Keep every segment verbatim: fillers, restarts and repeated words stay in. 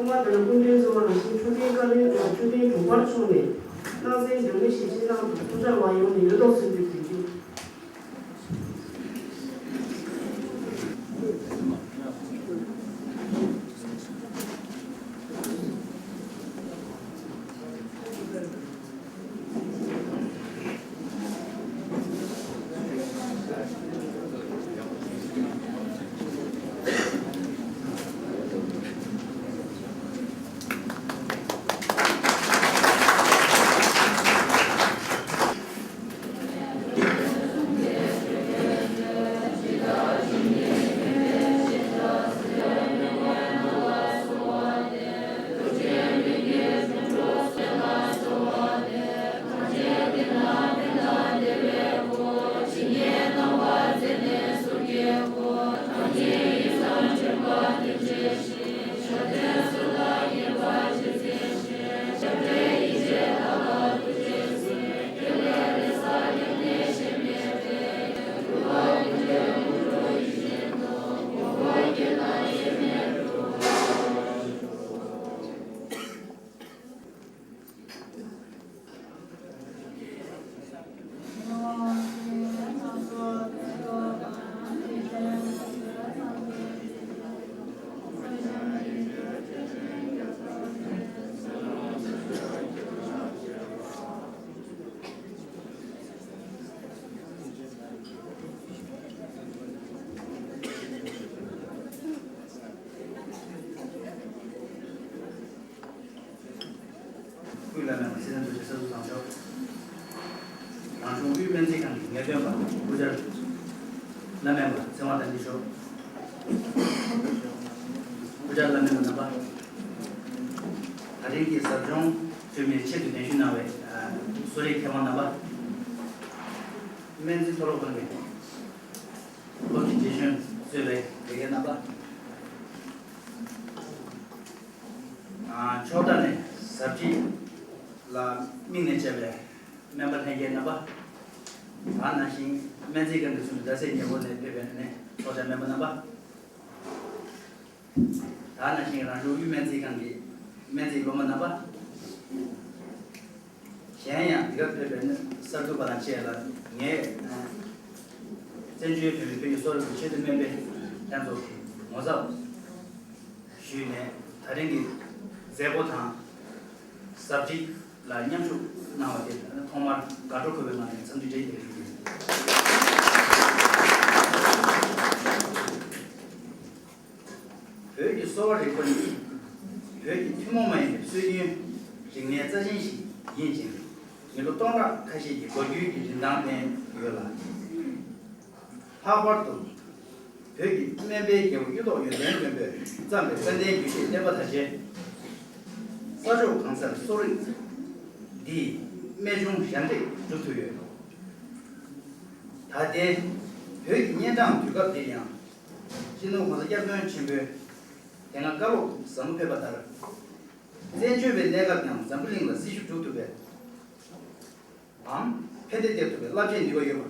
ཚོགས་པ་དང་སྐུ་མགྲོན་གཙོ་བོ་ནང་བཞིན་འཕྲོད་བསྟེན་བཀའ་བློན་དང་འཕྲོད་བསྟེན་དྲུང་འཕར་མཆོག་ནས་གནང་སའི་སྒྲོན་མེ་ཞལ་ཕྱེ་གནང་དང་། ཐུགས་ཅག་ལ་ཡོང་ནས་ཡོད་དོ་ཟེར་དུས་དེ་རྒྱུ། སྐུའི་བླ་མའི་སྲིད་དོན་ཐུགས་རྗེ་ས་སུ་བཟང་ཤོག་རང་གཞུང་དབུས་སྨན་རྩིས་ཁང་གི་ངེས་སྟོན་པ་སྐུ་བཅར་བླ་སྨན་པ་ཚེ་དབང་དར་རྒྱས་ཤོག་སྐུ་བཅར་བླ་སྨན་པ་རྣམ་པ། ད་རིང་གི་ཟབ་སྦྱོང་བཅོས་མིར་ཆེད་དུ་གདན་ཞུ་གནང་བའི་གསོ་རིག་མཁས་དབང་རྣམ་པ། སྨན་རྩིས་མཐོ་སློབ་ཁང་གི་སློབ་སྤྱི་རྗེ་བཙུན་གཙོས་པའི་དགེ་རྒན་རྣམ་པ། ཕྱོགས་མཐའ་ནས་ཟབ་ཁྲིད་ལ་དམིགས་ནས་བྱས་པའི་སྨན་པ་ལྷན་རྒྱས་རྣམ་པ། ད་ནང་བཞིན་སྨན་རྩིས་ཁང་དུ་བྱོན་པའི་རྡ་སའི་ཉེ་འཁོར་ནས་ཕེབས་པའི་ནས་ཚོགས་བཅར་སྨན་པ་རྣམ་པ། ད་ནང་བཞིན་རང་གཞུང་དབུས་སྨན་རྩིས་ཁང་གི་སྨན་རྩིས་སློབ་མ་རྣམ་པ། གཞན་ཡང་འདི་གར་ཕེབས་པའི་གསར་འགོད་པ་དང་བཅས་ལ་ངས་བཙན་བྱོལ་བོད་མིའི་བོད་ཀྱི་གསོ་རིག་གི་ཆེད་དུ་སྨན་པའི་ལྷན་ཚོགས་ཀྱི་ངོ་ཚབ་ཞུས་ནས་ད་རིང་གི་མཛད་སྒོ་དང་ཟབ་ཁྲིད་ལ་མཉམ་ཞུགས་གནང་བ་དེ་ཐོག་མར་དགའ་སྤྲོ་འཁོལ་བའི་ངང་ནས་འཚམས་འདྲི་བཀྲ་ཤིས་བདེ་ལེགས་ཞུ། བོད་ཀྱི་གསོ་བ་རིག་པ་ནི་བོད་ཀྱི་ཐུན་མོང་མ་ཡིན་པའི་སྲོལ་རྒྱུན་རིག་གནས་རྩ་ཆེན་ཞིག་ཡིན་ཅིང་། མི་ལོ་སྟོང་ཕྲག་ཁ་ཤས་ཀྱི་ལོ་རྒྱུས་ཀྱི་རིན་ཐང་ལྡན་ཡོད་ལ། ལྷག་པར་དུ་བོད་ཀྱི་སྨན་པའི་རྒྱལ་པོ་གཡུ་ཐོག་ཡོན་ཏན་མགོན་པོས་བརྩམས་པའི་དཔལ་ལྡན་རྒྱུད་བཤད་བསྟན་པ་དར་ཆེན། ས་ཕྱོགས་གང་སར་གསོ་རིག་འདིས་རྨད་བྱུང་ཞབས་འདེགས་སྒྲུབ་ཐུབ་ཡོད། ད་ལྟའི་བོད་ཀྱི་གཉན་འཕྲང་དུས་སྐབས་འདིར་ཡང་། སྤྱི་ནོར་༸གོང་ས་༸སྐྱབས་མགོན་ཆེན་པོའི་དེ་སྔ་བཀའ་སློབ་ཟབ་མོ་ཕེབས་པ་ལྟར། བཙན་བྱོལ་བའི་གནས་སྐབས་ཀྱང་འཛམ་བུ་གླིང་ལ་སྲི་ཞུ་སྒྲུབ་ཐུབ་པའི་འམ། ཕན་བདེ་སྟེར་ཐུབ་པའི་རླབས་ཆེན་ནུས་པ་ཡོད་པ།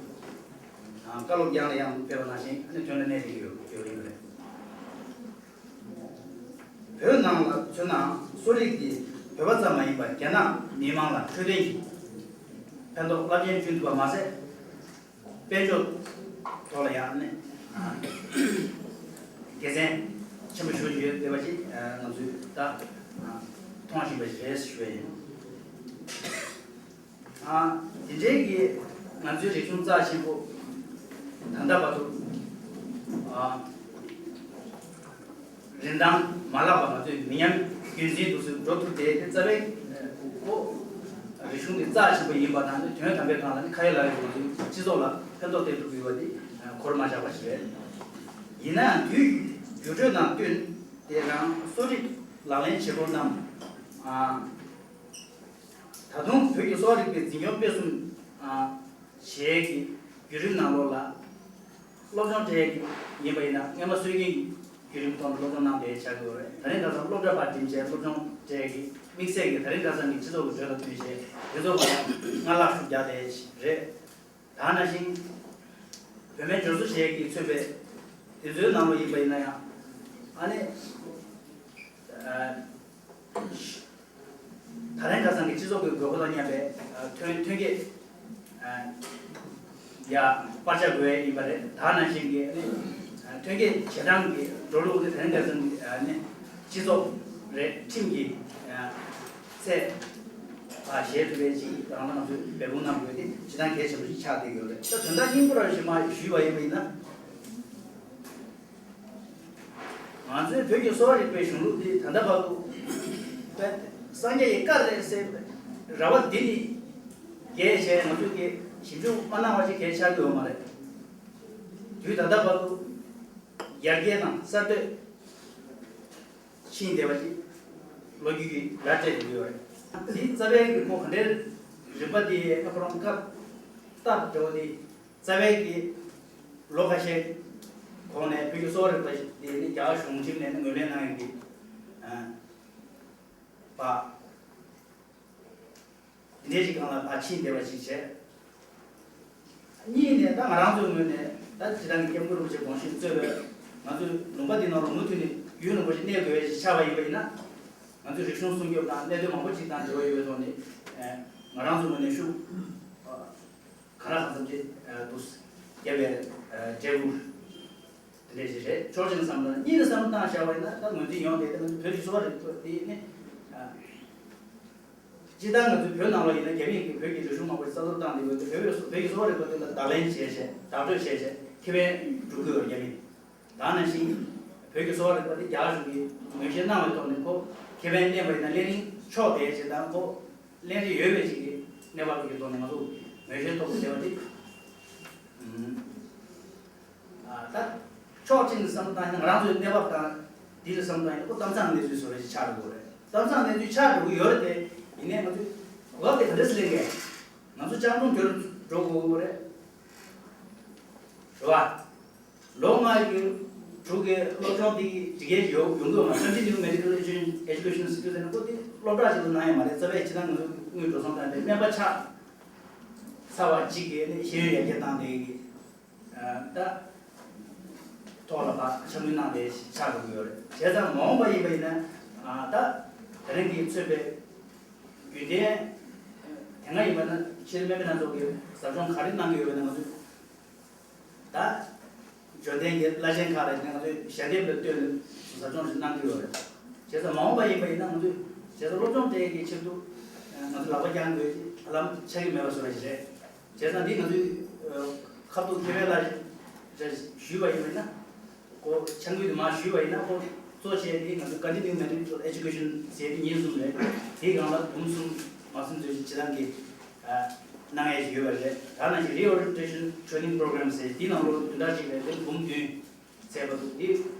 ཨ། བཀའ་སློབ་ཡང་ནས་ཡང་དུ་ཕེབས་པ་ནང་བཞིན་ཨ་ནི་དོན་ལ་གནས་བསྡད་ཀྱི་ཡོད་ཡོད་ཡོད་རེད། བོད་ནང་ལ་མཚོན་ནའང་གསོ་རིག་འདི་བོད་པ་ཙམ་མ་ཡིན་པར་རྒྱ་ནག་མི་དམངས་ལ་འཕྲོད་བསྟེན་གྱི་ཕན་ཐོགས་རླབས་ཆེན་བསྐྲུན་ཐུབ་པ་མ་ཟད། དཔལ་འབྱོར་ཐོག་ལ་ཡང་ནི་དགེ་མཚན་ཆེན་པོ་ཞེ་པོ་ཅིག་ཡོད་བསྡད་པ་ཅིག་ང་ཚོས་ད་མཐོང་བཞིན་པ་ཞིག་རེད་ཞུ་བ་ཡིན། ཨ། དེ་འདྲའི་གི་ང་ཚོའི་རིག་གཞུང་རྩ་ཆེན་པོ་ད་ལྟ་བར་དུ། ཨ། རིན་ཐང་མ་བརླག་པ་ང་ཚོས་མི་ཉམས་རྒྱུན་འཛིན་དུ་འགྲོ་ཐུབ་དེ་དེ་རྩ་བའི་ཨོ་རིག་གཞུང་དེ་རྩ་ཆེན་པོ་ཡིན་པ་དང་ནི་དོན་དམ་པའི་སྒང་ལ་ནི་ཁ་ཡ་ལ་ཡ་ང་ཚོའི་སྤྱི་ཚོགས་ལ་ཕན་ཐོགས་སྟེར་ཐུབ་ཀྱི་ཡོད་པ་དེ་འཁོར་མ་བཞག་པ་ཞིག་རེད། ཡིན་ནའང་དུས་ཀྱི་འགྱུར་འགྲོས་དང་བསྟུན་དེ་རང་གསོ་རིག་ལག་ལེན་བྱེད་སྒོ་རྣམས། ཨ། ད་དུང་བོད་ཀྱི་གསོ་བ་རིག་པའི་འཛིན་སྐྱོང་སྤེལ་གསུམ། ཨ། བྱེད་ཀྱི་བརྒྱུད་རིམ་ནང་ལོགས་ལ། སློབ་སྦྱོང་སྤྲད་ཀྱི་ཡིན་པ་ཡིན་ན་སྔོན་མ་སྲོལ་རྒྱུན་གྱི་བརྒྱུད་རིམ་ཐོག་ནས་སློབ་སྦྱོང་གནང་བསྡད་ཆགས་ཀྱི་ཡོད་རེད། ད་རིང་ཁ་སང་སློབ་གྲྭ་ཕར་འགྲིམས་བྱས་སློབ་སྦྱོང་སྤྲད་ཀྱི་དམིགས་བསལ་གྱི་ད་རིང་ཁ་སང་གི་སྤྱི་ཚོགས་ཀྱི་འགྲོས་ལ་བསྟུན་བྱས་དེ་ཚོ་ལ་སྔར་ལྷག་ཤུགས་རྒྱག་བསྡད་རེད། ད་ནང་བཞིན་བོད་སྨན་སྦྱོར་བཟོ་བྱེད་ཀྱི་ཚུད་པའི་དེ་ཚོའི་ནང་ལོགས་ཡིན་པ་ཡིན་ན་ཡང་ཨ་ནི། ཨ། ད་ལན་ཁ་སང་གི་སྤྱི་ཚོགས་ཀྱི་དགོས་མཁོ་དང་མཉམ་པའི་ཐོན་ཐོན་སྐྱེད་ཡ་སྤར་ཆ་དགོས་ཡ་ཡིན་པ་རེད། ད་ནང་བཞིན་གྱི་ཐོན་སྐྱེད་བྱེད་སྟངས་ཀྱི་འགྲོ་ལུགས་དེ་ད་ལན་ཁ་སང་གི་སྤྱི་ཚོགས་རེད། ཁྲིམས་ཀྱི་ཚད་བཞེས་ཐུབ་པའི་ཅིག་རང་ལ་ང་ཚོས་འབད་འབུངས་གནང་དགོས་དེ་སྤྱི་བཏང་གལ་ཆེན་པོ་ཞིག་ཆགས་བསྡད་ཡོད་རེད། ད་དོན་དག་སྙིང་པོ་རང་ཞིག་མ་ཞུས་པ་ཡིན་པ་ཡིན་ན། ང་ཚོའི་བོད་ཀྱི་གསོ་བ་རིག་པའི་གཞུང་ལུགས་འདི་ད་ལྟ་བར་དུ་སངས་རྒྱས་ཀྱི་བཀའ་རེད་ཟེར་ར་བ་འདི་ནི་འགལ་བྱས་ང་ཚོས་ཀྱི་ཞིབ་འཇུག་མ་གནང་བ་ཞིག་གལ་ཆགས་ཀྱི་ཡོད་མ་རེད། དུས་ད་ལྟ་བར་དུ་ཡར་རྒྱས་དང་གསར་གཏོད་ཕྱིན་བསྡད་པ་ཞིག་ལོ་རྒྱུས་ཀྱི་ལ་སྤྲད་ཡོད་རེད། འདི་རྩ་བའི་གི་ཁོ་ག་འདྲའི་རིམ་པ་འདི་ཨ་ཁོ་རང་སྐབས་སྟབས་འགྲོ་འདི། རྩ་བའི་གི་ལོ་ཁ་ཤས་གོང་ནས་བོད་ཀྱི་གསོ་བ་རིག་པ་དེ་ནི་རྒྱ་གར་གཞུང་ཁྲིམས་ནས་ནི་ངོས་ལེན་གནང་ཡོད་ཀྱི། པ། འདི་འདྲའི་ཞིག་སྒང་ལ་ཕར་ཕྱིན་བསྡད་པ་ཞིག་བྱས། གཉིས་ནས་ད་ང་རང་ཚོའི་ངོས་ནས་ད་སྤྱི་བཏང་གི་སྐྱབས་མགོན་རིན་པོ་ཆེ་དགོངས་བཞེས་གཙོས་པའི་ང་ཚོའི་ལུང་པ་འདི་ནང་ལ་མུ་མཐུད་ནས་ཡུན་རིང་པོ་ཞིག་གནས་དགོས་པ་ཞིག་ཆགས་པ་ཡིན་པ་ཡིན་ན། ང་ཚོའི་རིག་གཞུང་སྲུང་སྐྱོབ་དང་གནད་དོན་མང་པོ་ཞིག་དང་འབྲེལ་བ་ཡོད་པའི་ཐོག་ནས་ང་རང་ཚོའི་ངོས་ནས་ཤུགས་གང་ལ་གང་འཚམ་ཅིག་འདུག་རྒྱབ་པའི་འབྲས་བུ་དེ་འདྲ་ཞིག་རེད། ཆོག་ཅིང་བསམ་བློ་གཉིས་ནས་བསམ་བློ་བཏང་བཞག་པ་ཡིན་ན་ད་ངོས་འཛིན་ཡོང་དེ་ད་ང་ཚོ་བོད་ཀྱི་གསོ་བ་རིག་པ་དེ་ནི། སྤྱིར་བཏང་ང་ཚོའི་བོད་ནང་ལ་ཡིན་ན་རྒྱ་མིས་ཀྱིས་བོད་ཀྱི་རིག་གཞུང་མང་པོ་ཞིག་གསར་གཏོད་བཏང་དེ་བོད་ཀྱི་བོད་ཀྱི་བོད་ཀྱི་གསོ་བ་རིག་པ་དེ་ལ་བརྡ་ལན་བྱས་བྱས་བརྡ་སྤྲོད་བྱས་བྱས་ཁེ་ཕན་སྒྲུབ་ཀྱི་ཡོད་རེད་རྒྱ་མིས། ད་ནང་བཞིན་བོད་ཀྱི་གསོ་བ་རིག་པ་དེ་རྒྱ་གར་གཞུང་གིས་ངོས་བཞེས་གནང་བའི་ཐོག་ནས་ཁོ་ཁེ་ཕན་གནས་པ་ཡིན་ན་ལས་རིང་ཆོག་དེ་བྱས་དང་ཁོ་ལན་རེ་ཡོད་པའི་ཅིག་གི་གནས་བབ་ཀྱི་ཐོག་ནས་ང་ཚོ་ངོས་བཞེས་ཐོག་ཏུ་བསྡད་པ་དེ། ཨ་ད་ཕྱོགས་གཅིག་ནས་བསམ་བློ་བཏང་ན་ང་རང་ཚོའི་གནས་བབ་དང་དེ་ལ་བསམ་བློ་བཏང་ན་ཁོ་གཏམ་བཟང་གནས་ཚུལ་བཟོ་རེ་ཞིག་ཆགས་འགྲོ་གི་རེད། གཏམ་བཟང་གནས་ཚུལ་ཆགས་འགྲོ་གི་ཡོད་རེད་དེ། ཡིན་ནའི་ང་ཚོས་གོ་སྐབས་དེ་ག་འདྲ་སེ་ལེན་དགོས། ང་ཚོ་སྤྱང་གྲུང་གྱུར་འགྲོ་དགོས་ཀྱི་རེད། རེད་བ། ལོ་ལྔ་ཡི་དྲུག་གི་སློབ་སྦྱོང་དེ་འགྲིག་གི་ཡོད་ཡོང་གི་ཡོད་མ་རེད། Continuing Medical Education Institute ཟེར་ན་ཁོ་དེ་སློབ་གྲྭ་ཞིག་ཏུ་གནང་ཡོད་མ་རེད། རྩ་བའི་ཕྱི་ནང་ང་ཚོ་དངུལ་འགྲོ་སོང་བཏང་སྟེ་སྨན་པ་ཆགས་ཚར་བ་གཅིག་གིས་ནི་ཤེས་ཡོན་ཡར་རྒྱས་བཏང་སྟེ་ད་ཐོག་ལ་ཕར་འཆར་འགོད་གནང་སྟེ་ཆགས་འགྲོ་གི་ཡོད་རེད། བྱས་ཙང་མ་འོངས་པ་ཡིན་པ་ཡིན་ན་ད་དེ་རིང་གི་ཚོད་པའི་རྒྱུན་ལྡན་དེ་སྔ་ཡིན་པ་ན་ཕྱིར་སྨན་པ་སྣ་ཚོགས་ཀྱི་ཟབ་སྦྱོང་ག་རེ་གནང་གི་ཡོད་པ་ན་ང་ཚོས། ད། འབྱོར་ལྡན་གྱི་བླ་ཆེན་ཁག་ལ་ང་ཚོས་ཞལ་འདེབས་ལ་ལྟོས་ནས་ཟབ་སྦྱོང་ཞིག་གནང་གི་ཡོད་རེད། བྱས་ཙང་མ་འོངས་པ་ཡིན་པ་ཡིན་ན་ང་ཚོས་བྱས་ཙང་སློབ་སྦྱོང་སྤྲད་ཀྱི་ཆེད་དུ་ང་ཚོ་ལག་པ་བརྐྱང་དགོས་ཀྱི་ཧ་ལམ་ཆགས་ཀྱི་མེད་པ་བཟོ་འདྲ་ཞིག་རེད། བྱས་ཙང་འདི་ང་ཚོས་ཁ་ཐུག་མཁས་པའི་བླ་ཞིག་ཞུས་པ་ཡིན་པ་ཡིན་ན། ཁོ་ཆང་གུས་དུ་མ་ཞུས་པ་ཡིན་ན་ཁོ་གཙོ་བྱས་ཏེ་ང་ཚོ་Continuing Medical Education ཟེར་ཏེ་ཉིན་གསུམ་རེད། དེའི་སྒང་ལ་འབུམ་གསུམ་མ་གསུམ་ཚོད་ཅིག་སྤྱི་བཏང་གི་གནང་ཡས་ཡོད་པ་རེད། ད་ནང་བཞིན་Reorientation Training Program ཟེར་དེའི་ནང་ལོགས་བདུན་ཕྲག་གཅིག་རེད་དེ་འབུམ་བདུན་ཚད་པ་འདུག་དེ་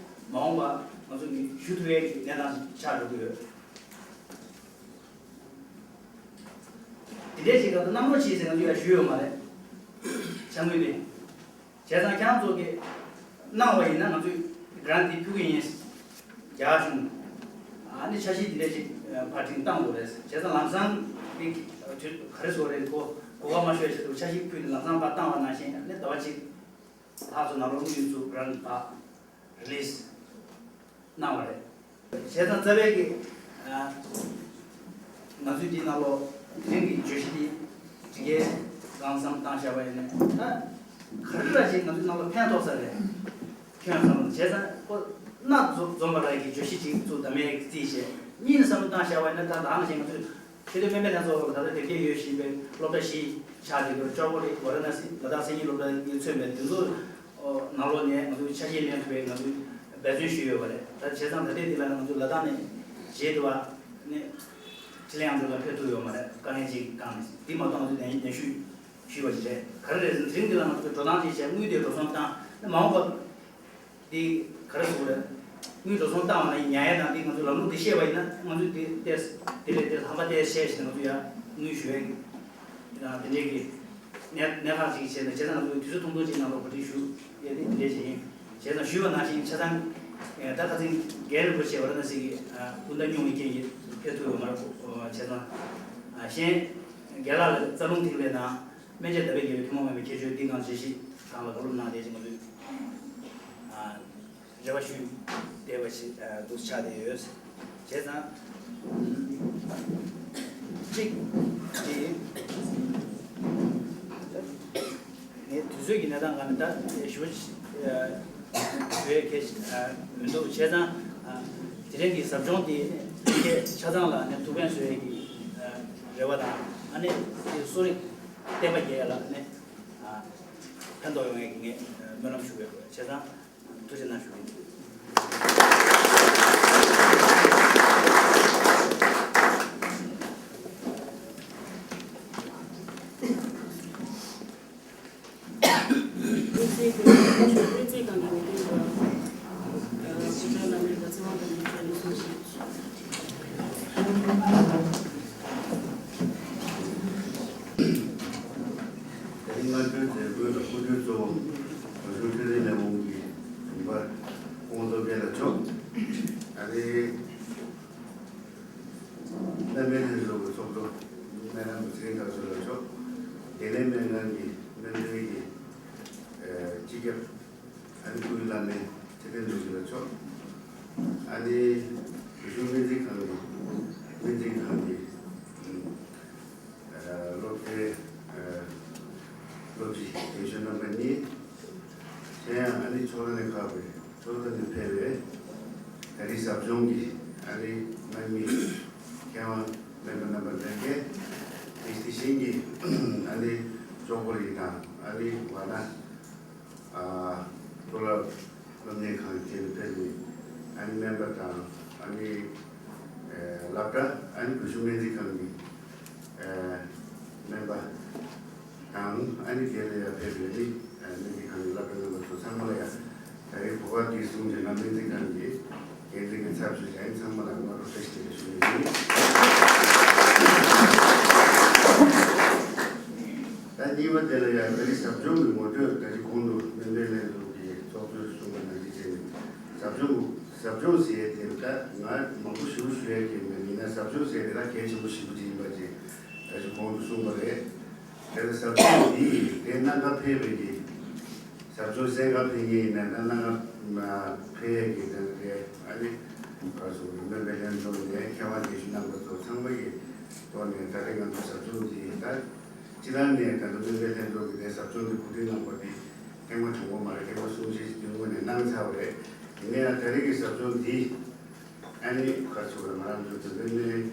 མ་འོངས་པ་ང་ཚོ་གི་ཞུ་ཐུབ་ཡས་ཀྱི་གནས་སྟངས་ཤིག་ཆགས་འགྲོ་གི་ཡོད། དེ་འདྲའི་ཞིག་ག་ད་གནང་རོགས་བྱེད་ཟེར་ང་ཚོ་ཡར་ཞུས་ཡོད་མ་རེད། ཆང་གུས་དེ། བྱས་ཙང་ཁྱེད་རང་ཚོ་གིས་གནང་བ་ཡིན་ན་ང་ཚོས་Grant དེ་ཕུལ་གི་ཡིན། རྒྱ་གཞུང་། ཨ་ནི་འཆར་གཞི་དེ་འདྲ་ཞིག་ཕར་འཕྲིན་བཏང་དགོས་རེད། བྱས་ཙང་ལམ་སང་དེ་ག་རེ་ཟེར་དགོས་རེད། གོ་གོ་སྐབས་མ་ཤོར་ཆེད་དུ་འཆར་གཞི་ཕུལ་ནས་ལམ་སང་ཕར་བཏང་བ་ནང་བཞིན་ཨ་ནི་ཟླ་བ་གཅིག་ལྷག་ཙམ་ནང་ལོགས་དངུལ་ཚུར་Grant ཕར་Release གནང་བ་རེད། བྱས་ཙང་རྩ་བའི་གི་ང་ཚོའི་འདི་ནང་ལོགས་དེ་རིང་གི་བརྗོད་གཞི་འདི་འགྲིག་གི་གང་བསམ་བཏང་བཞག་པ་ཡིན་ནའི་ད་ག་རེ་ར་ཞིག་ང་ཚོའི་ནང་ལ་ཕན་ཐོགས་ས་རེད། ཁྱོད་བསམ་བློ་བྱས་ཙང་ཁོ་གནའ་འཛོམས་པ་ར་གི་བརྗོད་གཞི་ཅིག་ཚུར་བདམས་ཡས་རྩིས་བྱས་གཉིས་ནས་བསམ་བློ་བཏང་བཞག་པ་ཡིན་ན་ད་ད་ནང་བཞིན་ང་ཚོས་ཆེས་མཐོའི་སྨན་པའི་ལྷན་ཚོགས་ལ་ད་ལྟ་དེབ་སྐྱེལ་ཡོད་བཞིན་པའི་སློབ་གྲྭ་བཞི་ཆགས་བསྡད་ཡོད། ལྕོག་པོ་རེད། ཝ་ར་ཎ་སི་ལ་དྭགས་མཚན་ཉིད་སློབ་གྲྭ་གཉིས་མཚོན་པའི་དེ་ཚོ་ནང་ལོགས་ནས་ང་ཚོས་ཆ་ཤས་ལེན་ཐུབ་པའི་ང་ཚོས་འབད་བརྩོན་ཞུས་ཡོད་པ་རེད། ད་བྱས་ཙང་ད་ལྟའི་འདི་ལ་ང་ཚོ་ལ་དྭགས་ནས་བྱེད་ཐུབ་པ་ནི་ཅི་ལེ་ཡང་ཚོ་ལ་ཕེབས་ཐུབ་ཡོད་མ་རེད། དཀའ་ངལ་ཅིག་གང་ནས་འདི་མ་གཏོགས་ང་ཚོས་ནན་ནན་ཞུ་ཞུས་པ་ཞིག་རེད། ག་རེ་རེད་ཟེར་ན་དེ་རིང་འདི་ལ་ང་ཚོས་འགྲོ་སྟངས་ཅིག་བྱས་དངུལ་དེ་འགྲོ་སོང་བཏང་ནས་མ་འོངས་པ། འདི་ག་རེ་ཟེར་དགོས་རེད། དངུལ་འགྲོ་སོང་བཏང་བ་ན་ཉར་ཡས་དང་འདི་ང་ཚོའི་ལམ་ལུགས་འདི་ཤེས་པ་ཡིན་ན་ང་ཚོས་འདི་ཏེས་དེ་ལས་ཏེས་ཧམ་པ་ཏེས་བཤད་བཞིན་ང་ཚོ་ཡ་དངུལ་ཞུ་ཡས་ཀྱི་དང་དེ་འདྲས་ཀྱི་གནད་གནད་འགག་ཅིག་བྱས་ན་བྱས་ཙང་ང་ཚོས་དུས་ཚོད་ཐུང་ཐུང་ཅིག་ནང་ལ་གོ་སྒྲིག་ཞུ་ཡས་དེ་དེ་འདྲས་ཅིག་ཡིན། བྱས་ཙང་ཞུས་པ་ནང་བཞིན་ཆ་ཚང་ད་ཁ་སང་རྒན་རིན་པོ་ཆེ་ཝ་ར་ཎ་སི་གི་སྐུ་ཟླ་སྙུང་བའི་རྐྱེན་གྱིས་ཕེབས་ཐུབ་ཡོད་མ་རེད། བྱས་ཙང་གཞན་རྒན་ལགས་ལ་རྩ་རླུང་ཐིག་ལེ་དང་སྨན་དཔྱད་ཟླ་བའི་རྒྱལ་པོའི་ཐུན་མོང་མ་ཡིན་པའི་ཁྱད་ཆོས་འདི་གང་བརྗོད་གཞི་སྒང་ལ་བགྲོ་གླེང་གནང་བསྡད་ཅིང་ང་ཚོས། རེ་བ་ཞུས་བསྡད་པ་ཞིག་འདུག་ཆགས་བསྡད་ཡོད། བྱས་ཙང་ གཅིག་དེ། ངས་དུས་ཚོད་ཀྱི་གནས་སྟངས་སྒང་ནས་ད་ཞུ་ཞུ་ཡས་གལ་ཆེ་མི་འདུག་བྱས་ཙང་དེ་རིང་གི་ཟབ་སྦྱོང་དེ་ཆ་ཚང་ལ་ནས་ཐུགས་ཕན་གསོས་ཡས་ཀྱི་རེ་བ་དང་ཨ་ནི་དེ་གསོ་རིག་བསྟན་པ་རྒྱས་ཡས་ལ་ནས་ཕན་ཐོགས་ཡོང་ཡས་ཀྱི་ངས་སྨོན་ལམ་ཞུ་གི་ཡོད། བྱས་ཙང་། ཐུགས་རྗེ་གནང་ཞུ་གི་ཡིན། དམིགས་བསལ་གྱི་དམིགས་བསལ་གང་གི་ངེས་ཅན་དུ་སྐུ་ཚབ་བླ་མའི་བརྩེ་བ་དང་ནུས་པ་ཡོད་གསུངས་ཤིང་། དེ་རིང་སྔ་དྲོའི་མཛད་སྒོའི་སྐུ་མགྲོན་གཙོ་བོ་བོད་གཞུང་འཕྲིན་ལས་ལས་ཁུངས་ཀྱི་དྲུང་འཕར་ཁོང་ཚོ་སྐད་ལ་ཆོག་ཨ་རེ། སྣ་མིན་ལྷན་ཚོགས་ཀྱི་ཚོགས་གཙོ་སྨན་རམས་པ་ཚེ་རིང་དར་ཚུལ་ལགས་མཆོག་བདེ་ལེགས་སྨན་ཁང་གི་སྨན་པའི་གི་སྤྱི་ཁྱབ་ཨ་ནི་སྐུའི་བླ་སྨན་ཚེ་བརྟན་ནོར་བུ་ལགས་མཆོག་ཨ་ནི་བོད་གཞུང་སྨན་རྩིས་ཁང་གི་སྨན་རྩིས་ཁང་གི་སློབ་གྲྭའི་སློབ་སྤྱི་རྒན་གཞོན་རྣམ་པ་གཉིས། གཞན་ཡང་ཨ་ནི་ཕྱོགས་མཐའ་ནས་ཁག་པའི་ཕྱོགས་མཐའ་ནས་ཕེབས་པའི་ད་རེས་ཟབ་སྦྱོང་གི་ཨ་ནི་དམག་མི་མཁས་དབང་སྨན་པ་རྣམ་པ་ལྷན་རྒྱས། དེ་དེ་བཞིན་གྱི་ཨ་ནི་ཅོག་པོ་རི་དང་ཨ་ནི་ཝ་ན་ཨ་མཐོ་སློབ་སློབ་གཉེར་ཁང་བཅས་ནས་ཕེབས་པའི་ཨ་ནི་སྨན་པ་དང་ཨ་ནི་ཨ་སློབ་གྲྭ་ཨ་ནི་བོད་གཞུང་སྨན་རྩིས་ཁང་གི་ཨ་སྨན་པ་དང་ཨ་ནི་དེ་ལ་ཡང་ཕེབས་པའི་ནི་སྨན་རྩིས་ཁང་གི་སློབ་གྲྭ་རྣམ་པ་ཚོ་ཚང་མ་ལ་ཡང་ད་རེས་གོ་སྐབས་འདི་བཟུང་བྱས་ན་སྨན་རྩིས་ཁང་གི་འགན་འཛིན་གྱི་ཚབ་ཞུས་ཀྱང་ཚང་མ་ལ་སྔ་དྲོ་བཀྲ་ཤིས་བདེ་ལེགས་ཞུ་ནི་ཡིན། ད་གཉིས་པ་དེ་ལ་ཡང་ད་རེས་ཟབ་སྦྱོང་གི་ངོ་སྤྲོད་ད་ཅི་གོང་དུ་སྨན་པའི་ལྷན་ཚོགས་ཀྱི་ཚོགས་གཙོས་གསུངས་པ་ནང་བཞིན་བྱས་ནས་ཟབ་སྦྱོང་ཟབ་སྦྱོང་ཟེར་ཡས་དེ་ད་ང་མང་པོ་ཞིག་ཞུ་ཡས་ཀྱི་མེད། ཡིན་ན་ཟབ་སྦྱོང་ཟེར་ཡས་དེ་ད་གལ་ཆེན་པོ་ཞེ་པོ་ཅིག་ཡིན་པ་ཅིག་ད་ཅི་གོང་དུ་གསུངས་པ་རེད། དེ་ལ་ཟབ་སྦྱོང་འདི་དེ་གནམ་ལ་ཕེབས་པའི་གི་ཟབ་སྦྱོང་གསན་ག་ཕེབས་མཁན་ཡིན་ན་ད་གནམ་ལ་ཕེབས་ཡས་ཀྱི་དེ་ལ་དེ་ཨ་ནི་ག་རེ་ཟེར་དགོས་རེད། སྨན་པའི་ལྷན་ཚོགས་ནས་མཁས་དབང་དགེ་བཤེས་རྣམ་པ་ཚོ་ཚང་མ་གི་ཐོག་ནས་ད་རེས་ང་ཚོ་ཟབ་སྦྱོང་འདི་ད་སྤྱི་བཏང་ནས་ད་ལྟ་སྨན་པའི་ལྷན་ཚོགས་ཀྱི་དེ་ཟབ་སྦྱོང་འདི་གོ་སྒྲིག་གནང་བ་འདི་ཐེངས་མ་དང་པོ་མ་རེད། ཐེངས་མ་གསུམ་བཞི་ཞིག་དེ་སྔོན་ནས་གནང་ཚར་བ་རེད། ཡིན་ན་ཡང་ད་རེས་ཀྱི་ཟབ་སྦྱོང་འདི་ཨ་ནི་ག་རེ་ཟེར་དགོས་རེད། ང་རང་ཚོ་དེ་སྔོན་ནས་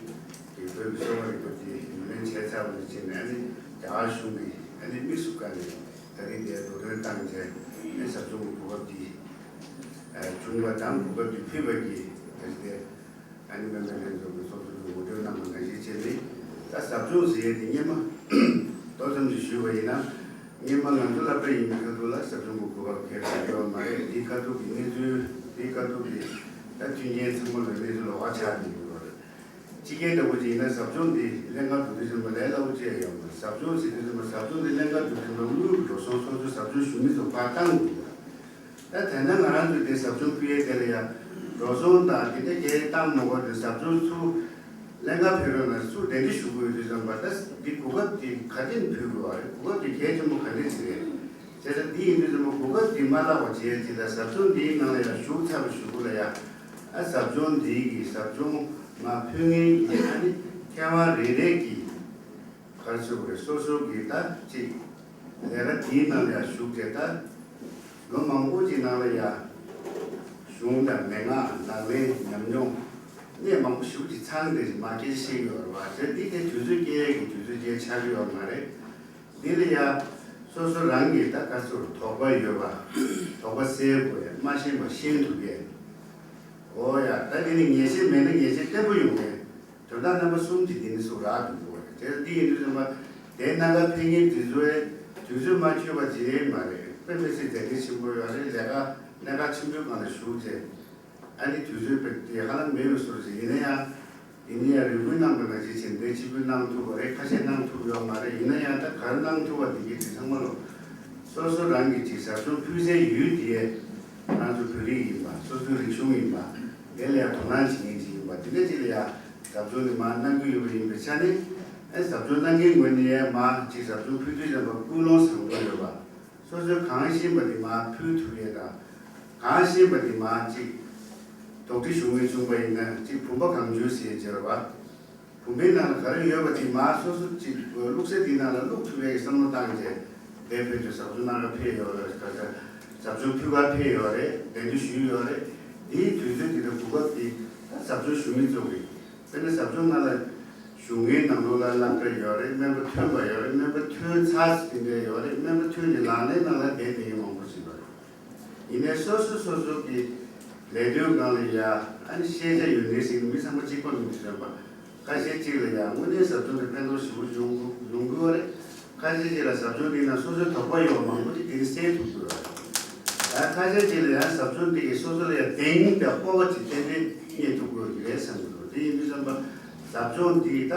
ཀྱི་བོད་ཀྱི་གསོ་བ་རིག་པ་འདི་ངོས་ལེན་བྱས་ཚར་བ་ནས་བྱས་ནས་ཨ་ནི་རྒྱ་གར་གཞུང་གིས་ཨ་ནི་དམིགས་སུ་བཀར་ནས་ད་རེས་འདིར་འགྲོ་གྲོན་བཏང་བྱས་ཨ་ནི་ཟབ་སྦྱོང་གི་གོ་སྐབས་འདི་བྱུང་བ་དང་གོ་སྐབས་འདི་ཕུལ་བ་གི་ད་རེས་འདིར་ཨ་ནི་སྨན་པའི་ལྷན་ཚོགས་ཀྱི་ཚོགས་གཙོ་གིས་ངོ་སྤྲོད་གནང་བ་ནང་བཞིན་བྱས་ནས་ད་ཟབ་སྦྱོང་ཟེར་ཡས་དེ་སྔོན་མ་ཏོག་ཙམ་ཞིག་ཞུས་པ་ཡིན་ན། སྔོན་མ་ང་ཚོ་སློབ་གྲྭ་ཡིན་པའི་ཁ་ཐུག་ལ་ཟབ་སྦྱོང་གི་གོ་སྐབས་ཁེལ་ཡོད་མ་རེད། དེའི་ཁ་ཐུག་གི་གནས་ཚུལ་དེའི་ཁ་ཐུག་གི་ད་མཐུན་རྐྱེན་ཚང་མ་ལ་གནས་ཚུལ་ལོགས་ཀ་ཆགས་ནས་ཡོད་རེད། སྤྱི་སྒེར་འདྲ་བོ་ཅིག་ཡིན་ན་ཟབ་སྦྱོང་འདི་ལྷན་ཁང་འགྲོ་དུས་ཙམ་པ་ལས་སླ་བོ་ཅིག་ཡོད་མ་རེད། ཟབ་སྦྱོང་ཟེར་དུས་ཙམ་པ་ཟབ་སྦྱོང་འདི་ལྷན་ཁང་འགྲོ་དུས་ཙམ་པ་དངུལ་གྱི་འགྲོ་སོང་སོ་སོའི་ཟབ་སྦྱོང་ཞུ་མི་ཚོ་ཕར་བཏང་དགོས་ཀྱི་རེད། ད་དེ་ན་ང་རང་ཚོས་དེ་ཟབ་སྦྱོང་ཕུལ་ཡས་དེ་ལ་ཡང་འགྲོ་སོང་དང་དེ་འདྲ་གས་བཏང་མ་དགོས་ཏེ་ཟབ་སྦྱོང་ཚུར་ལྷན་ཁང་ཕེབས་རོགས་གནང་ཚུར་གདན་འདྲེན་ཞུ་དགོས་ཡོད་དུས་ཙམ་པ་ད་འདི་གོ་སྐབས་འདི་ག་དེ་ནས་ཕུལ་དགོས་པ་རེད། གོ་སྐབས་འདི་གལ་ཆེན་པོ་ག་འདྲས་ཅིག་རེད། བྱས་ཙང་འདི་ཡིན་དུས་ཙམ་པ་གོ་སྐབས་འདི་མ་བརླག་པ་བྱེད་ཡས་ཅིག་ལ་ཟབ་སྦྱོང་འདིའི་ནང་ལ་ཡང་ཞུགས་ཚར་བ་ཞུ་དགོས་ལ་ཡང་ཨ་ཟབ་སྦྱོང་འདི་གི་ཟབ་སྦྱོང་མ་ཕུལ་མཁན་གྱི་ཨ་ནི་མཁས་དབང་རེ་རེ་གིས། ག་རེ་ཟེར་དགོས་རེད། སོ་སོ་གི་ད་ཅིག་ལས་ཀ་དེའི་ནང་ལ་ཡང་ཞུགས་བྱས་ད་ལོ་མང་པོ་ཅིག་ནང་ལ་ཡང་གཞུང་དང་མན་ངག་ལག་ལེན་ཉམས་མྱོང་གནས་མང་པོ་ཞེ་པོ་ཅིག་ཚང་བསྡད་ཅིག་མ་སྐྱེས་ཤེས་ཡོད་རེད་བ། དེ་འདི་དེ་དུས་ཚོད་སྐྱེལ་ཡས་ཀྱི་དུས་ཚོད་ཅིག་ཆགས་ཀྱི་ཡོད་མ་རེད། འདི་ལ་ཡང་སོ་སོ་རང་གི་ད་ག་རེ་ཟེར་དོགས་པ་ཡོད་པ་དོགས་པ་སེལ་དགོས་ཡས། མ་ཤེས་པ་ཤེས་ཐུབ་ཡས། འོ་ཡ། ད་འདི་ནི་ངེས་ཤེས་མེད་ན་ངེས་ཤེས་བརྟན་པོ་ཡོང་ངེས། དོན་དག་རྣམ་པ་གསུམ་གྱི་འདི་ནི་སུ་རག་ཏུ་འགྲོ་བ་རེད། དེ་འདི་ཡིན་དུས་ཙམ་པ་དེ་སྣ་ཁ་ཕན་ངེས་འདི་ཚོའི་དུས་ཚོད་མ་འཁྱོལ་བ་ཅི་ཡང་མ་རེད། དཔེ་མི་སྲིད་མཛད་འཕྲིན་ཆེན་པོ་ཡོད་རེད། ལས་ཀ་གནད་འགག་ཆེན་པོའི་སྒང་ལ་ཞུགས་རྗེས་ཨ་ནི་དུས་ཚོད་དཔེ་དེ་ཧ་ལམ་མེད་པའི་བཟོ་འདྲ་ཅིག་ཡིན་ན་ཡང་ཡིན་ན་ཡང་རེ་སྐུལ་གནང་བ་ནང་བཞིན་བྱས་འདི་ཕྱི་སྐུལ་གནང་ཐུབ་པ་རེད། ཁ་ཤས་གནང་ཐུབ་ཡོད་མ་རེད། ཡིན་ན་ཡང་ད་ག་རེ་གནང་ཐུབ་པ་འདི་གི་དེ་ཚང་མ་ལོ་སོ་སོ་རང་གི་ཅིག་ཟབ་སྦྱོང་ཕུལ་སའི་ཡུལ་དེ་ང་ཚོ་བོད་རིགས་ཡིན་པ། སོ་སོའི་རིག་གཞུང་ཡིན་པ། དེ་ལ་ཡང་དོ་སྣང་བྱེད་མཁན་ཅིག་ཡིན་པ། དེ་འདྲ་ཅིག་ལ་ཡང་ཟབ་སྦྱོང་ནི་མར་གནང་གི་ཡོད་པ་ཡིན་པའི་ཆ་ནས་ཨེ་ཟབ་སྦྱོང་གནང་མཁན་ངོས་ནས་ཡང་མར་ཅིག་ཟབ་སྦྱོང་ཕུལ་དུས་ཙམ་པ་ཀུན་སློང་བཟང་པོ་ཡོད་པ། སོ་སོའི་གང་ཤེས་པ་དེ་མར་ཕུལ་ཐུབ་ཡས་དང་། གང་ཤེས་པ་དེ་མར་ཅིག་ དོགས་འདྲི་ཞུ་མཁན་བྱུང་བ་ཡིན་ན་གཅིག་བུམ་པ་གང་བྱོའི་ཟེར་བྱས་པ། བུམ་པའི་ནང་ལ་ག་རེ་ཡོད་པ་དེ་མར་སོ་སོ་གཅིག་བླུགས་ས་དེའི་ནང་ལ་བླུགས་ཐུབ་པའི་བསམ་བློ་བཏང་བྱས་དེ་བོད་ཀྱི་ཟབ་སྦྱོང་གནང་ག་ཕེབས་ཡོད་རེད། ག་ས་ཟབ་སྦྱོང་ཕུལ་ག་ཕེབས་ཡོད་རེད། གདན་འདྲེན་ཞུས་ཡོད་རེད། དེའི་དུས་ཚོད་དེ་དང་གོ་སྐབས་དེ་ད་ཟབ་སྦྱོང་ཞུ་མི་ཚོ་གི་དཔེར་ན་ཟབ་སྦྱོང་ནང་ལ་ཞུགས་མཁན་ནང་ལོགས་ལ་སློབ་གྲྭ་ཡོད་རེད། སྨན་པ་ཐོན་པ་ཡོད་རེད། སྨན་པ་ཐོན་ཚར་ཟིན་པའི་ཡོད་རེད། སྨན་པ་ཐོན་ནས་ལངས་ནས་ནང་ལ་བསྡད་བསྡད་མཁན་མང་པོ་ཞིག་ཡོད་རེད། ཡིན་ནའི་སོ་སོ་སོ་སོ་གི་ལས་དོན་སྒང་ལ་ཡ་ཨ་ནི་ཤེས་བྱ་ཡོད་མཁན་ཞིག་མི་ཚང་མ་གཅིག་པ་མི་འདུག་བསམ་པ། ཁ་ཤས་གཅིག་ལ་ཡ་དངོས་གནས་ཟབ་སྦྱོང་དེ་ཕན་ཐོགས་ཞེ་པོ་ཡོང་གི་ཡོང་གི་ཡོད་རེད། ཁ་ཤས་གཅིག་ལ་ཟབ་སྦྱོང་འདི་ན་སོ་སོའི་དོགས་པ་ཡོད་མང་པོ་ཅིག་དེ་ནི་སེལ་ཐུབ་ཀྱི་ཡོད་རེད། ད་ཁ་ཤས་གཅིག་ལ་ཡ་ཟབ་སྦྱོང་འདི་གིས་སོ་སོ་ལ་ཡ་བདེན་གཉིས་དང་སྤོབས་པ་ཅིག་ཏན་ཏན་རྙེད་ཐུབ་ཀྱི་ཡོད་ཀྱི་རེད་བསམ་གྱི་འདུག་དེ་ཡིན་དུས་བསམ་པ་ཟབ་སྦྱོང་འདི་ད་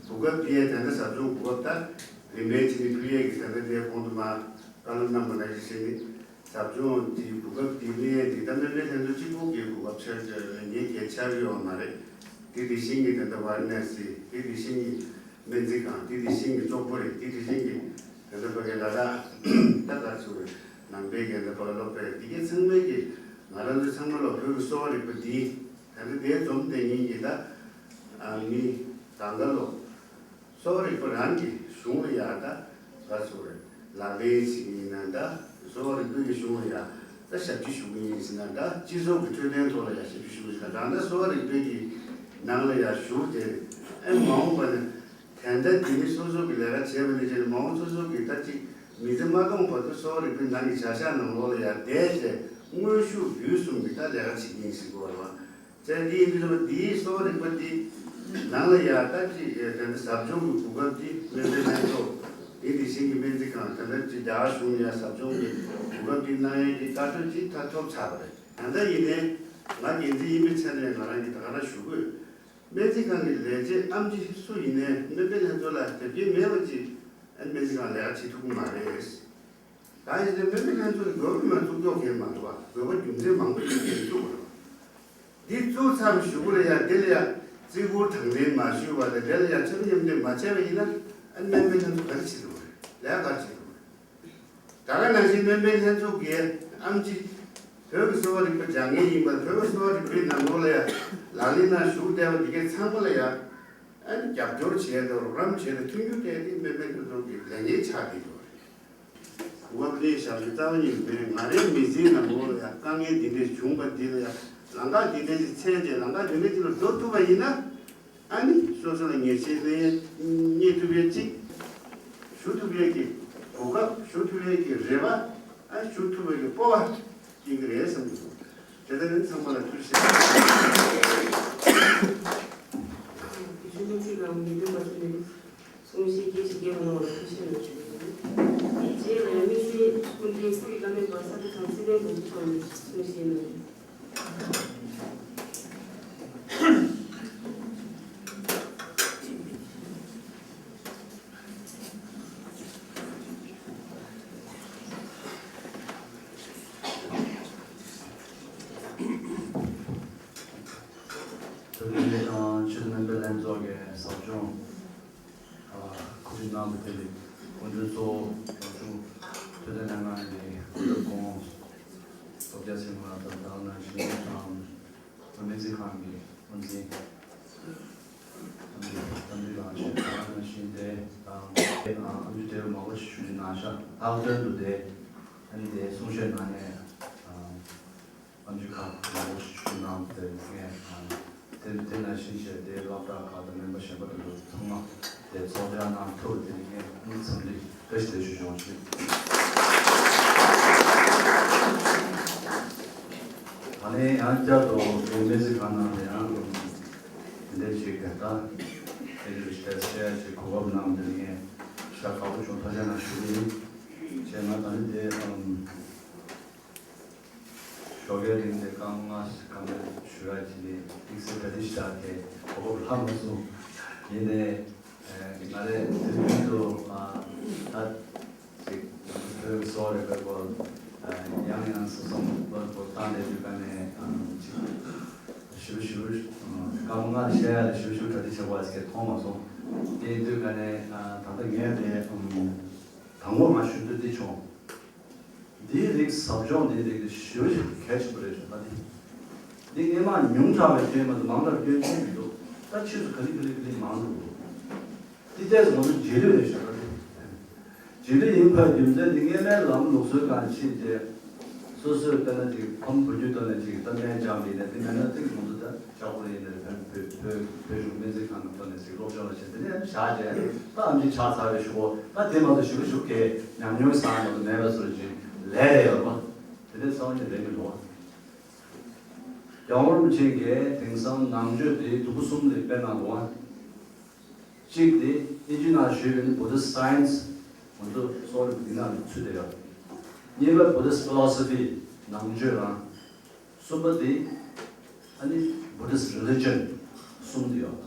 གོ་སྐབས་འདི་ཡ་ད་ལྟ་ཟབ་སྦྱོང་གོ་སྐབས་ད་རིམ་པས་ཕྱིན་ནས་ཕུལ་ཡས་ཀྱི་ད་ལྟ་འདིའི་གོང་དུ་མ་བཀའ་སློབ་གནང་བ་ནང་བཞིན་བྱས་ནས། ཟབ་སྦྱོང་དེའི་གོ་སྐབས་དེ་གནས་འདི་ལྟར་སྨན་པའི་ལྷན་ཚོགས་གཅིག་པུ་གི་གོ་སྐབས་ཆགས་ཀྱི་ངས་གལ་ཆགས་ཀྱི་ཡོད་མ་རེད། དེ་དེ་བཞིན་གྱི་ད་ལྟ་ཝར་ནེ་སི་དེ་དེ་བཞིན་གྱི་སྨན་རྩིས་ཁང་དེ་དེ་བཞིན་གྱི་བཙོག་པོ་རེད། དེ་དེ་བཞིན་གྱི་ད་ལྟ་ཕ་གི་ལ་དྭགས་ད་ག་ཚུགས་རེད། ནང་པའི་གི་ད་ཕ་གི་སློབ་གྲྭ་རེད། དེ་གའི་ཚང་མས་ཀྱི་ང་རང་ཚོ་ཚང་མ་ལ་བོད་ཀྱི་གསོ་བ་རིག་པ་འདི་ད་ལྟ་དེ་འཛོམས་བསྡད་མཁན་གྱི་ད་མི་གང་ག་ལོ། གསོ་བ་རིག་པ་རང་གི་གཞུང་ལ་ཡང་ད་ག་ཚོད་རེད། ལག་ལེན་བྱེད་ཀྱི་ཡིན་ན་འདྲ། གསོ་བ་རིག་པའི་གཞུང་ལ་ཡང་ད་ཞབས་ཕྱི་ཞུ་གི་ཡིན་ཟེར་ན་འདྲ། སྤྱི་ཚོགས་ཀྱི་འཕྲོད་བསྟེན་ཐོག་ལ་ཡང་ཞབས་ཕྱི་ཞུ་གི་ཡིན་ཟེར་ན་འདྲ། ད་གསོ་བ་རིག་པའི་གི་ནང་ལ་ཡང་ཞུགས་ཏེ་ཨེ་མ་འོངས་པ་ནས་དེ་འདྲ་དེ་ནི་སོ་སོ་གི་ལས་ཀ་བྱས་པ་ནས་བྱས་ནས་མ་འོངས་སོ་སོ་གི་ད་ཅིག་མི་ཚེ་མ་སྟོངས་བར་དུ་གསོ་བ་རིག་པའི་ནང་གི་བྱ་གཞག་ནང་ལོགས་ལ་ཡང་བསྡད་བྱས་དངོས་ཤུགས་བརྒྱུད་གསུམ་གྱི་ད་ལས་ཀ་བྱེད་ཀྱི་ཡིན་ཟེར་གི་ཡོད་རེད་བ། བྱས་འདི་ཡིན་དུས་ཙམ་པ་འདིའི་གསོ་བ་རིག་པ་འདི་ནང་ལ་ཡང་ད་ཅིག་དེ་འདྲ་ཟབ་སྦྱོང་གི་གོ་སྐབས་འདི་སྨན་པའི་ལྷན་ཚོགས་འདི་དེ་བཞིན་གྱི་སྨན་རྩིས་ཁང་དེ་འདྲ་ཅིག་རྒྱ་གར་གཞུང་ནས་ཡང་ཟབ་སྦྱོང་གི་གོ་སྐབས་འདི་གནང་ཡས་ཀྱི་བཀའ་འཁྲོལ་ཅིག་ད་ཐོབ་ཚར་བ་རེད། ད་ལྟ་ཡིན་ནའི་ང་འགན་འཛིན་ཡིན་པའི་ཆ་ནས་ང་རང་གིས་ད་ག་རང་ཞུ་དགོས། སྨན་རྩིས་ཁང་གི་ལས་བྱེད་ཨེམ་ཆི་སུ་ཡིན་ནའི་སྨན་པའི་ལྷན་ཚོགས་ལ་དེབ་སྐྱེལ་མེད་པ་ཅིག་སྨན་རྩིས་ཁང་ལས་ཀ་བྱེད་ཐུབ་ཀྱི་མ་རེད། ད་ཡིན་ནའི་སྨན་པའི་ལྷན་ཚོགས་ལ་དགོས་པ་མ་བཙུགས་ཀྱོག་མཁན་མ་རེད་བ། དགོས་པ་རྒྱུ་མཚན་མང་པོ་ཡོད་མཁན་བཙུགས་པ་རེད་བ། འདི་བཙུགས་ཚར་བའི་གཞུག་གུ་ལ་ཡང་འདི་ལ་ཡང་བརྩི་བཀུར་དང་ལེན་མ་ཞུས་པ་དང་འདི་ལ་ཡང་ཆབ་མཉམ་འདེགས་མ་བྱས་པ་ཡིན་ན་ཨ་སྨན་པའི་ལྷན་ཚོགས་ག་རེ་བྱེད་ཐུབ་པ་རེད། ལས་ཀ་ག་རེ་བྱེད་ཐུབ་པ་རེད། ད་ག་ནང་བཞིན་སྨན་པའི་ལྷན་ཚོགས་ཀྱི་ཨེམ་ཆི་བོད་ཀྱི་གསོ་བ་རིག་པ་སྦྱང་མཁན་ཡིན་པ། བོད་ཀྱི་གསོ་བ་རིག་པའི་ནང་ལོགས་ལ་ཡང་ལག་ལེན་ནང་ཞུགས་བསྡད་པ་འདི་གའི་ཚང་མ་ལ་ཡང་ཨ་ནི་རྒྱབ་སྐྱོར་བྱས་དང་རོགས་རམ་བྱས་དང་མཐུན་འགྱུར་བྱས་ཏེ་སྨན་པའི་ལྷན་ཚོགས་ཀྱི་ལས་འགན་ཆགས་བསྡད་ཡོད་རེད། གོ་སྐབས་སྤྲད་བཞག་པའི་རྩ་བ་ཉིད་མེད། ང་རའི་མི་ཚེའི་ནང་ལོགས་ལ་ཡང་དཀའ་ངལ་འདི་འདྲ་བྱུང་བ་འདི་ལ་ཡང་ལམ་ཁ་འདི་འདྲ་ཞིག་འཚོལ་བྱས་ལམ་ཁ་འདི་འདྲ་ཞིག་ལ་འགྲོ་ཐུབ་པ་ཡིན་ན། ཨ་ནི་སོ་སོ་ལ་ངེས་ཤེས་ལེན་རྙེད་ཐུབ་ཡས་གཅིག་ཞུ་ཐུབ་ཡས་ཀྱི་གོ་སྐབས། ཞུ་ཐུབ་ཡས་ཀྱི་རེ་བ། ཨ་ཞུ་ཐུབ་ཡས་ཀྱི་སྤོབས་པ་སྐྱེ་གི་རེད་བསམ་གྱི་འདུག་དེ་ལྟར་ཡིན་ཚང་མ་ལ་ཐུགས་རྗེ་ཆེ། གསུང་བཤད་རྒྱས་ཤིང་རྒྱས་པ་གནང་བར་ཐུགས་རྗེ་ཆེ་ཞུ་རྒྱུ་ཡིན། རྗེས་ལ་དམིགས་བསལ་སྐུ་མགྲོན་སྐུ་ཡི་བཀའ་མོལ་པ་ས་སྐྱ་ཚང་ཚེ་བརྟན་དགོངས་མཆོག་ནས་གསུང་བཤད་གནང་ཡོད། བོད་མིའི་ཆེས་མཐོའི་སྨན་པའི་ལྷན་ཚོགས་ཀྱི་ཟབ་སྦྱོང་གོ་སྒྲིག་གནང་བ་དེ་ལ་སྐུ་མགྲོན་གཙོ་བོ་རྒྱལ་གཞུང་འཕྲོད་བསྟེན་ལྷན་ཁང་གི་སྐུ་ཚབ་སྐུ་ངོ་སྟོབས་རྒྱལ་ཚེ་རིང་ལགས་དང་དེ་ནང་བཞིན་སྨན་རྩིས་ཁང་གི་དབུ་འཛིན་དམ་འབུལ་ལགས་བཞུགས། དེ་ནང་བཞིན་དེ་ཨམ་ཆི་འབྲེལ་ཡོད་མང་པོ་ཞིག་ཞུ་རྒྱུ་གནང་ཤག་ལྷག་དོན་དུ་དེ་ཨ་ནི་དེ་གསུང་བཤད་གནང་མཁན་ཨམ་ཆི་ཁག་མང་པོ་ཞིག་ཞུ་རྒྱུ་གནང་དེ་ངས་དེ་དེ་ནང་བཞིན་བྱས་དེ་སློབ་གྲྭ་ཁག་དང་སྨན་པ་གཞན་པ་དེ་ཚོ་ཚང་མ་དེ་ཚོགས་བཅར་གནང་ཐུབ་དེ་ངས་དངུལ་འཚམས་འདྲི་བཀྲ་ཤིས་བདེ་ལེགས་ཞུ་ཆོག་ཞུ། ད་ནས་ཡང་བསྐྱར་དུ་ངའི་སྨན་རྩིས་ཁང་ནང་ལ་ཡང་དེ་འདྲ་ཞིག་གི་ད་དེ་འདྲ་ཞིག་བཤད་ཞེས་གོ་སྐབས་གནང་དེ་ངས་ཞེ་དྲག་དགའ་པོ་བྱུང་། ཐུགས་རྗེ་གནང་ཞུ་གི་ཡིན། བྱས་ན་ད་ནི་དེ་ཞོགས་ཀའི་རིང་དེ་སྐར་མ་ལྔ་སྐར་མ་བཞི་ར་ཅིག་ནས་དམིགས་བསལ་གྲ་སྒྲིག་ཞིག་དེ་གོ་སྐབས་ལྷག་མ་སོང་། ཡིན་ནའི་ང་རེ་དེ་རིང་དུ་ད་ཅིག་བོད་ཀྱི་གསོ་བ་རིག་པའི་སྐོར་ཡང་ཡང་སོ་སོ་བློ་བཏང་བསྡད་དུས་ག་ནས་ཅིག་ཞིབ་ཞིབ་སྐར་མ་ལྔ་བཤད་ཡ་ལ་ཞིབ་ཞིབ་གྲ་སྒྲིག་བྱེད་པ་ཞིག་མཐོང་མ་སོང་། དེ་ཡིན་དུས་ག་ནས་ད་ལྟ་ངས་དེ་དང་པོ་ང་ཞུ་འདོད་འདི་བྱུང་། འདིའི་རིགས་ཟབ་སྦྱོང་འདིའི་རིགས་ཞེ་པོ་ཅིག་གལ་ཆེན་པོ་རེད་ཤག་ད་འདི་ འདི་སྔས་མ་ཉུང་དྲགས་པའི་སྐྱོན་མ་གཏོགས་མང་དྲགས་སྐྱོན་ཅི་ཡང་མི་འདུག་ད་ཕྱིས་སུ་ག་ལེ་ག་ལེ་ག་ལེ་མང་དུ་འགྲོ། འདི་ལྟས་སུ་ང་ཚོ་རྗེས་ལུས་རེད་ཞུ་བ་རེད། རྗེས་ལུས་ཡིན་ཕར་རྒྱུ་མཚན་འདི་སྔས་མའི་ལམ་ལུགས་སྲོལ་གང་ཕྱིན་ཏེ། སོ་སོས་དཔེར་ན་ཅིག་ཕམ་བུ་རྒྱུད་ཐོག་ནས་ཅིག་ད་སྨན་སྦྱངས་པ་ཡིན་ན་འདི་མེད་ན་ཅིག་ང་ཚོ་ད་ལྕགས་པོ་ཡིན་ནའི་བོད་བོད་བོད་བོད་གཞུང་སྨན་རྩིས་ཁང་གི་ཐོག་ནས་ཅིག་སློབ་སྦྱོང་ལ་བྱས་འདི་ནས་བཞག་རྗེས་ད་ཨམ་ཆི་ཆགས་ཚར་བའི་གཞུག་གུ་ད་དེ་མ་གཏོགས་ཞུ་གི་ཞུ་གི་ཉམས་མྱོང་ཟང་མ་གཏོགས་མེད་པ་བཟོ་ཅིག་ལས་རེད་ཡོད་པ་དེ་འདྲའི་ཚོར་བ་ཅིག་རེད་མི་འདུག་བ། རྒྱལ་བ་རིན་པོ་ཆེ་གིས་དེང་སང་ནང་ཆོས་དེ་དུམ་བུ་གསུམ་ལ་སྤེལ་གནང་འདུག་བ། གཅིག་དེ་ཨིན་ཇི་ནང་བཞུགས་པའི་Buddhist science ང་ཚོ་གསོ་རིག་འདི་ནང་ལ་ཚུད་བསྡད་ཡོད། གཉིས་པ་Buddhist philosophy ནང་ཆོས་རང་། གསུམ་པ་དེ་ཨ་ནི་Buddhist religion གསུམ་དེ་ཡོད།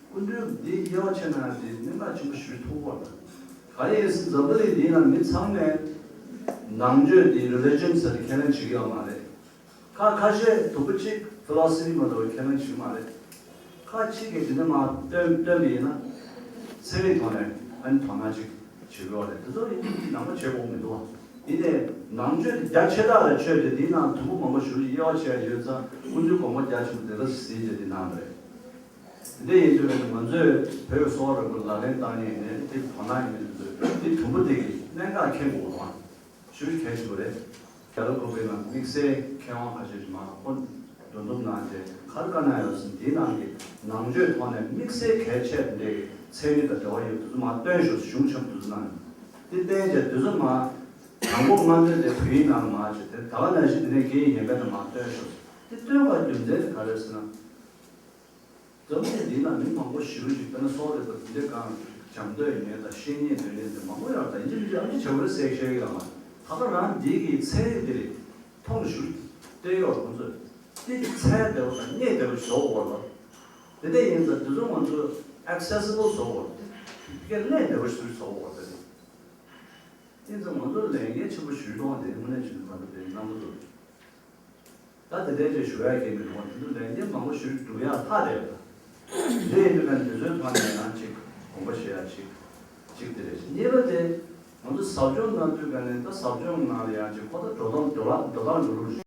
སྐུ་མདུན་འདི་དབྱེ་བ་ཕྱེ་ན་དེ་གནད་འགག་ཆེན་པོ་ཞིག་ཐུག་པ་རེད། གང་ཡིན་ཟེར་འཛམ་བུ་གླིང་འདིའི་ནང་མི་ཚང་མས་ནང་ཆོས་དེ་religion ཟེར་ཏེ་ཁས་ལེན་བྱེད་ཀྱི་ཡོད་མ་རེད། ཁ་ཁ་ཤས་དུམ་བུ་གཅིག་ཕི་ལོ་སི་ཕི་མ་གཏོགས་ཁས་ལེན་བྱེད་མ་རེད། ཁ་ཅིག་གིས་དེ་འདྲ་མ་སྟོན་སྟོན་པ་ཡིན་ན། ཚན་རིག་ཐོག་ནས་ཨ་ནི་དོ་སྣང་ཅིག་བྱེད་དགོས་རེད། དེ་ཚོ་ཡིན་ནང་པ་བྱེད་དགོས་མི་འདུག་ཡིན་ནའི་ནང་ཆོས་དེ་རྒྱ་ཆེ་དྲགས་ལ་ཆོས་དེ་དེའི་ནང་དུམ་བུ་མང་པོ་ཞིག་དབྱེ་བ་ཕྱེ་ཡ་ཡོད་ཙང་ཀུན་འདུས་དགོངས་པ་རྒྱ་ཆེན་པོ་དེ་ལ་ཟིན་བྱས་དེ་གནང་བ་རེད། དེ་འདྲ་ཡིན་དུས་ང་ཚོས་བོད་ཀྱི་གསོ་བ་རིག་པ་ལག་ལེན་བསྟར་མཁན་ཡིན་ནའི་དེ་དོ་སྣང་ཡིན་མི་འདུག་དེ་དུམ་བུ་དེ་གི་གནད་འགག་མཁྱེན་དགོས་པ་དང་། ཞུ་གལ་ཆེ་བ་རེད། རྒྱ་ལོ་ཁོ་པའི་ནང་དམིགས་བསལ་མཁས་དབང་ཁ་ཤས་ཤིག་མང་པོ་འདོན་འདུམ་གནང་སྟེ་ག་རེ་བཀའ་གནང་ཡོད་ཟེར་ན། དེའི་ནང་གི་ནང་ཆོས་ཐོག་ནས་དམིགས་བསལ་གལ་ཆེ་འདྲའི་ཚན་རིག་དང་འབྲེལ་བ་ཡོད་དུས་ཚོད་མ་སྟོན་ཤོག་གཞུང་ཆེན་པོ་དུས་ཚོད་གནང་ཡོད། དེ་བསྟན་བྱས་དུས་ཚོད་མ་དང་པོ་སྔ་འདོན་དེ་བོད་ཡིག་ནང་ལ་མ་བྱས་ཏེ་ད་ག་ནང་བཞིན་དེ་ནས་སྐད་ཡིག་གཞན་པའི་ནང་མ་སྟོན་ཤོག་དེ་སྟོན་པ་རྒྱུ་མཚན་དེ་ག་རེ་ཟེར་ན། འཛམ་བུ་གླིང་འདིའི་ནང་མི་མང་པོ་ཞེ་པོ་ཅིག་དཔེར་ན་གསོ་བ་རིག་པ་འདི་འདྲའི་སྒང་སྦྱང་འདོད་ཡོད་མཁན་དང་ཤེས་སྙིང་འདོད་མཁན་དེ་མང་པོ་ཡོད་རེད། ད་ཡིན་གཅིག་མིན་གཅིག་ཨ་ཅེ་བྱ་བོའི་སྲས་ཤེས་ཀྱི་ཡོད་མ་རེད། ད་ག་རང་འདི་གི་ཚན་རིག་འདི་རེད། མཐོང་ཞུ་བལྟས་ཡོད་ཁོང་ཚོས་འདི་ཚད་བདེ་བོ་དང་སྙད་བདེ་བོ་ཞིག་བཟོ་དགོས་རེད། དེ་འདྲ་ཡིན་ཙང་འདི་ཚོ་ང་ཚོས་accessible བཟོ་དགོས་རེད། དེ་གལ་གནད་བདེ་བོ་ཞིག་བཟོ་དགོས་རེད། ཡིན་ཙང་ང་ཚོ་ལས་འགན་ཆེན་པོ་ཞིག་མཐོང་བ་དེ་དངོས་གནས་ཆེན་པོ་ད་ལྟ་དེ་གནང་གི་འདུག་ད་དེ་འདྲའི་ཅིག་ཞུ་ཡ་གལ་མི་འདུག་དེ་ཚོ་ལས་འགན་མང་པོ་ཞིག་སྒྲུབ་ཡ་ལྷག་བསྡད་ཡོད། དེ་ཡིན་དུས་ཀ་དེ་ཚོའི་ཐོག་ནས་ཡང་ཅིག་དགོངས་པ་བཞེས་ཡ་ཅིག་ཅིག་དེ་རེད། གཉིས་པ་དེ་ང་ཚོ་ཟབ་སྦྱོང་གནང་དུས་ཀ་ནས་ད་ཟབ་སྦྱོང་ནང་ལ་ཡང་ཅིག་ཁོ་ད་འགྲོ་སྟངས་འགྲོ་ལ་འགྲོ་སྟངས་འགྲོ་ལུགས།